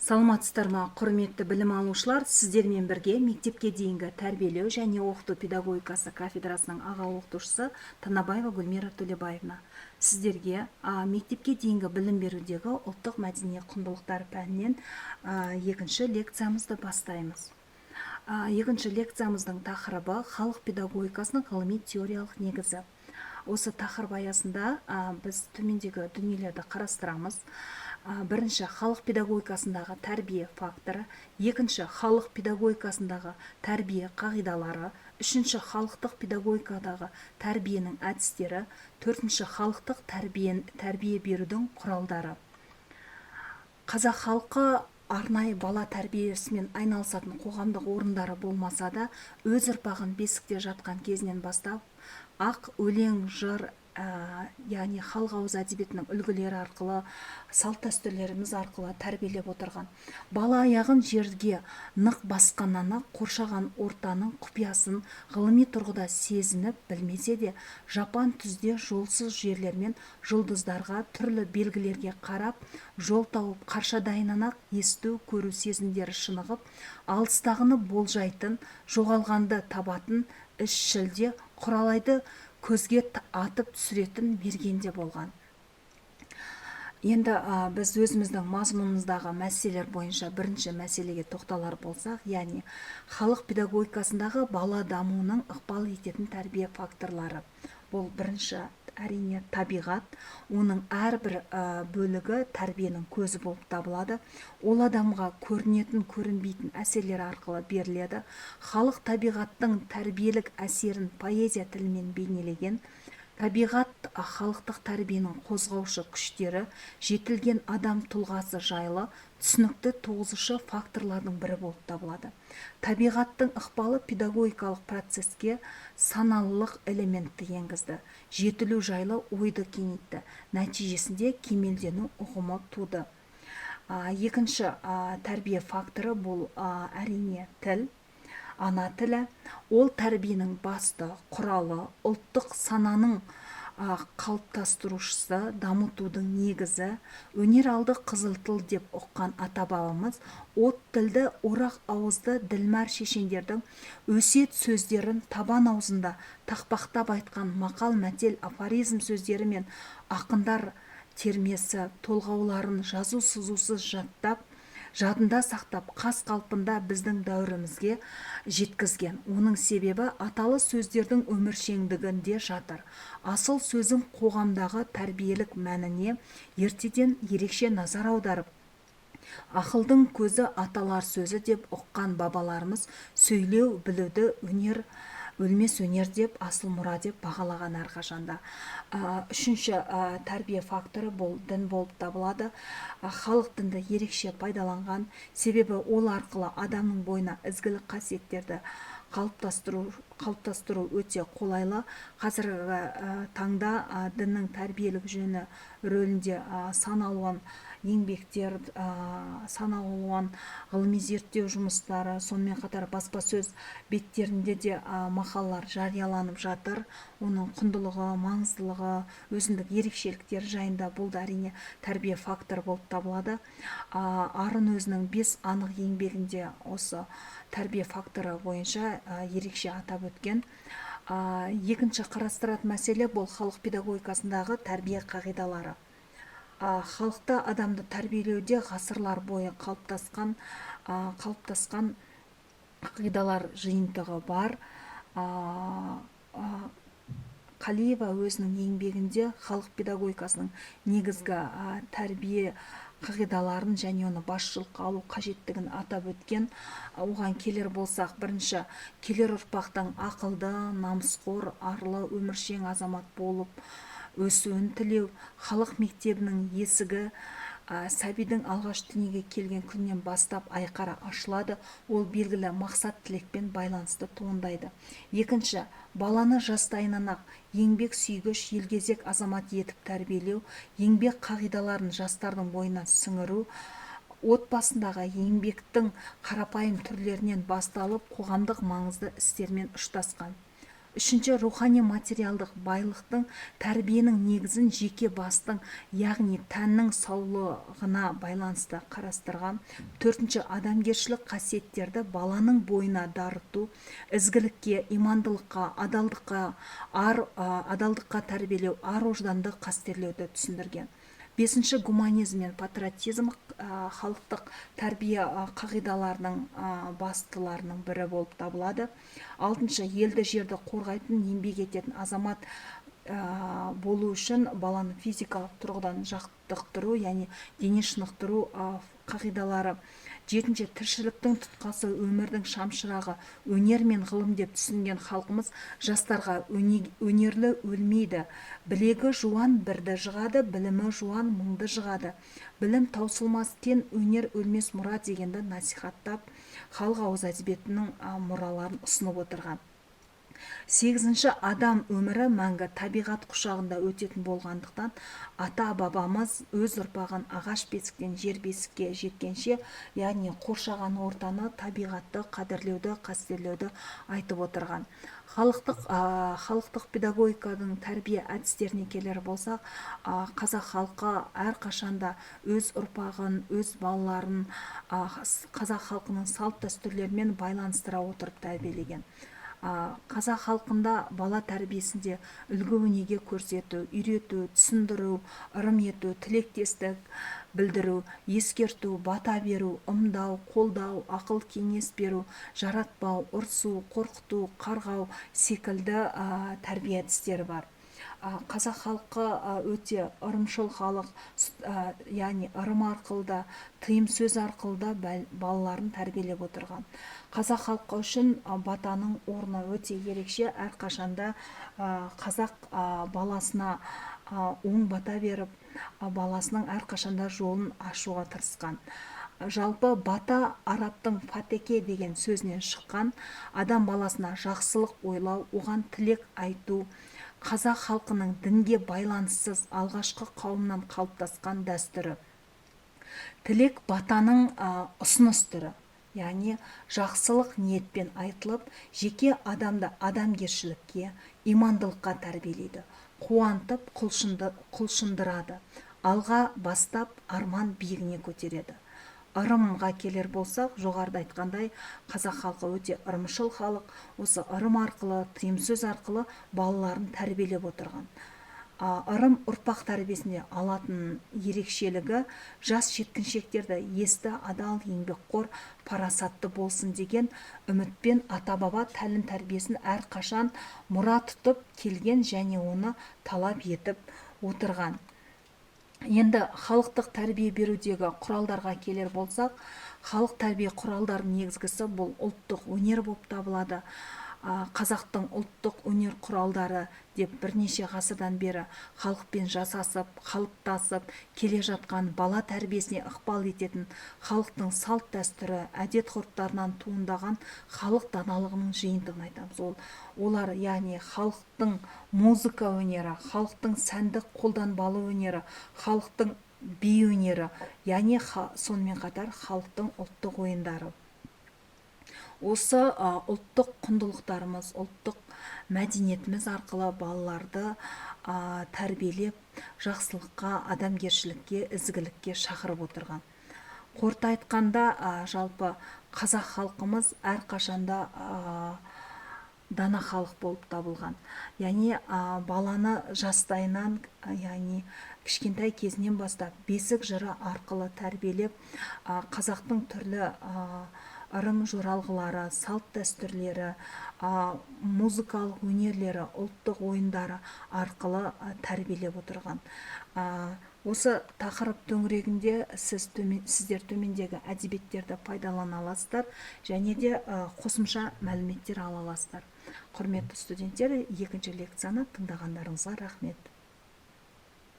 Саламатсыздар ма, құрметті білім алушылар! Сіздермен бірге мектепке дейінгі тәрбиелеу және оқыту педагогикасы кафедрасының аға оқытушысы Танабаева Гүлмира Төлебаевна. Сіздерге мектепке дейінгі білім берудегі ұлттық мәдени құндылықтар пәнінен екінші лекциямызды бастаймыз. Екінші лекциямыздың тақырыбы: халық педагогикасының ғылыми теориялық негізі. Осы тақырып аясында біз төмендегі дүниелерді қарастырамыз. Бірінші, халық педагогикасындағы тәрбие факторы; екінші, халық педагогикасындағы тәрбие қағидалары; үшінші, халықтық педагогикадағы тәрбиенің әдістері; төртінші, халықтық тәрбие берудің құралдары. Қазақ халқы арнайы бала тәрбиесімен айналысатын қоғамдық орындары болмаса да, өз ұрпағын бесікте жатқан кезінен бастап ақ өлең, жыр, яғни халық ауыз әдебиетінің үлгілері арқылы, салт дәстүрлеріміз арқылы тәрбиелеп отырған. Бала аяғын жерге нық басқаннан ақ қоршаған ортаның құпиясын ғылыми тұрғыда сезініп білмесе де, жапан түзде жолсыз жерлермен жұлдыздарға, түрлі белгілерге қарап жол тауып, қаршадайынан ақ есту, көру сезімдері шынығып, алыстағыны болжайтын, жоғалғанды табатын, ізшіл де, құралайды көзге атып түсіретін мерген де болған. Енді біз өзіміздің мазмұнымыздағы мәселелер бойынша бірінші мәселеге тоқталар болсақ, яғни халық педагогикасындағы бала дамуының ықпал ететін тәрбие факторлары. Бұл бірінші, әрине, табиғат. Оның әрбір бөлігі тәрбиенің көзі болып табылады. Ол адамға көрінетін, көрінбейтін әсерлер арқылы беріледі. Халық табиғаттың тәрбиелік әсерін поэзия тілімен бейнелеген. Табиғат халықтық тәрбиенің қозғаушы күштері, жетілген адам тұлғасы жайлы түсінікті туғызушы факторлардың бірі болып табылады. Табиғаттың ықпалы педагогикалық процеске саналылық элементті енгізді, жетілу жайлы ойды кеңейтті, нәтижесінде кемелдену ұғымы туды. Екінші тәрбие факторы бұл, әрине, тіл, ана тілі. Ол тәрбиенің басты құралы, ұлттық сананың қалыптастырушысы, дамытудың негізі. Өнер алды қызыл тіл деп ұққан ата бабамыз от тілді, орақ ауызды ділмәр шешендердің өсиет сөздерін, табан аузында тақпақтап айтқан мақал мәтел, афоризм сөздері мен ақындар термесі, толғауларын жазу сызусыз жаттап, жадында сақтап, қаз қалпында біздің дәуірімізге жеткізген. Оның себебі аталы сөздердің өміршеңдігінде жатыр. Асыл сөздің қоғамдағы тәрбиелік мәніне ертеден ерекше назар аударып, ақылдың көзі аталар сөзі деп ұққан бабаларымыз сөйлеу білуді өнер, өлмес өнер деп, асыл мұра деп бағалаған әрқашанда. Үшінші тәрбие факторы бұл дін болып табылады. Халық дінді ерекше пайдаланған, себебі ол арқылы адамның бойына ізгілік қасиеттерді қалыптастыру өте қолайлы. Қазіргі таңда діннің тәрбиелік жөні рөлінде сан алуан еңбектер, сан алуан ғылыми зерттеу жұмыстары, сонымен қатар баспасөз беттерінде де мақалалар жарияланып жатыр. Оның құндылығы, маңыздылығы, өзіндік ерекшеліктері жайында. Бұл да, әрине, тәрбие факторы болып табылады. Арын өзінің «Бес анық» еңбегінде осы тәрбие факторы бойынша ерекше атап өткен. Екінші қарастыратын мәселе бұл халық педагогикасындағы тәрбие қағидалары. Халықта адамды тәрбиелеуде ғасырлар бойы қалыптасқан қағидалар жиынтығы бар. Қалиева өзінің еңбегінде халық педагогикасының негізгі тәрбие қағидаларын және оны басшылыққа алу қажеттігін атап өткен. Оған келер болсақ, бірінші, келер ұрпақтың ақылды, намысқор, арлы, өміршең азамат болып өсуін тілеу. Халық мектебінің есігі сәбидің алғаш дүниеге келген күннен бастап айқара ашылады. Ол белгілі мақсат тілекпен байланысты туындайды. Екінші, баланы жастайынан ақ еңбек сүйгіш, елгезек азамат етіп тәрбиелеу, еңбек қағидаларын жастардың бойына сіңіру отбасындағы еңбектің қарапайым түрлерінен басталып, қоғамдық маңызды істермен ұштасқан. Үшінші, рухани материалдық байлықтың, тәрбиенің негізін жеке бастың, яғни тәннің саулығына байланысты қарастырған. Төртінші, адамгершілік қасиеттерді баланың бойына дарыту, ізгілікке, имандылыққа, адалдыққа, ар, адалдыққа тәрбиелеу, ар ожданды қастерлеуді түсіндірген. Бесінші, гуманизм мен патриотизм халықтық тәрбие қағидаларының бастыларының бірі болып табылады. Алтыншы, елді, жерді қорғайтын, еңбек ететін азамат болу үшін баланы физикалық тұрғыдан жаттықтыру, яғни дене шынықтыру қағидалары. Жетінші, тіршіліктің тұтқасы, өмірдің шамшырағы өнер мен ғылым деп түсінген халқымыз жастарға «Өнерлі өлмейді», «Білегі жуан бірді жығады, білімі жуан мыңды жығады», «Білім таусылмас кен, өнер өлмес мұра» дегенді насихаттап, халық ауыз әдебиетінің мұраларын ұсынып отырған. Сегізінші, адам өмірі мәңгі табиғат құшағында өтетін болғандықтан, ата бабамыз өз ұрпағын ағаш бесіктен жер бесікке жеткенше, яғни қоршаған ортаны, табиғатты қадірлеуді, қастерлеуді айтып отырған. Халықтық педагогиканың тәрбие әдістеріне келер болсақ, қазақ халқы әрқашанда өз ұрпағын, өз балаларын қазақ халқының салт дәстүрлерімен байланыстыра отырып тәрбиелеген. Қазақ халқында бала тәрбиесінде үлгі өнеге көрсету, үйрету, түсіндіру, ырым ету, тілектестік білдіру, ескерту, бата беру, ымдау, қолдау, ақыл кеңес беру, жаратпау, ұрсу, қорқыту, қарғау секілді тәрбие әдістері бар. Қазақ халқы өте ырымшыл халық, яғни ырым арқылы да, тыйым сөз арқылы да балаларын тәрбиелеп отырған. Қазақ халқы үшін батаның орны өте ерекше. Әрқашанда қазақ баласына оң бата беріп, баласының әрқашанда жолын ашуға тырысқан. Жалпы, бата арабтың фатеке деген сөзінен шыққан. Адам баласына жақсылық ойлау, оған тілек айту қазақ халқының дінге байланыссыз алғашқы қауымнан қалыптасқан дәстүрі. Тілек батаның ұсыныс түрі, яғни жақсылық ниетпен айтылып, жеке адамды адамгершілікке, имандылыққа тәрбиелейді, қуантып, құлшындырады, алға бастап, арман биігіне көтереді. Ырымға келер болсақ, жоғарыда айтқандай, қазақ халқы өте ырымшыл халық. Осы ырым арқылы, тыйым сөз арқылы балаларын тәрбиелеп отырған. Ырым ұрпақ тәрбиесінде алатын ерекшелігі жас жеткіншектерді есті, адал, еңбекқор, парасатты болсын деген үмітпен ата баба тәлім тәрбиесін әрқашан мұра тұтып келген және оны талап етіп отырған. Енді халықтық тәрбие берудегі құралдарға келер болсақ, халық тәрбие құралдарының негізгісі бұл ұлттық өнер болып табылады. Қазақтың ұлттық өнер құралдары деп бірнеше ғасырдан бері халықпен жасасып, қалыптасып келе жатқан, бала тәрбиесіне ықпал ететін халықтың салт дәстүрі, әдет ғұрыптарынан туындаған халық даналығының жиынтығын айтамыз. Олар, яғни халықтың музыка өнері, халықтың сәндік қолданбалы өнері, халықтың би өнері, яғни сонымен қатар халықтың ұлттық ойындары. Осы ұлттық құндылықтарымыз, ұлттық мәдениетіміз арқылы балаларды тәрбиелеп, жақсылыққа, адамгершілікке, ізгілікке шақырып отырған. Қорыта айтқанда, жалпы қазақ халқымыз әрқашанда дана халық болып табылған. Яғни баланы жастайынан, яғни кішкентай кезінен бастап бесік жыры арқылы тәрбиелеп, қазақтың түрлі ырым жоралғылары, салт дәстүрлері, музыкалық өнерлері, ұлттық ойындары арқылы тәрбиелеп отырған. Осы тақырып төңірегінде сіздер төмендегі әдебиеттерді пайдалана аласыздар және де қосымша мәліметтер ала аласыздар. Құрметті студенттер, екінші лекцияны тыңдағандарыңызға рахмет.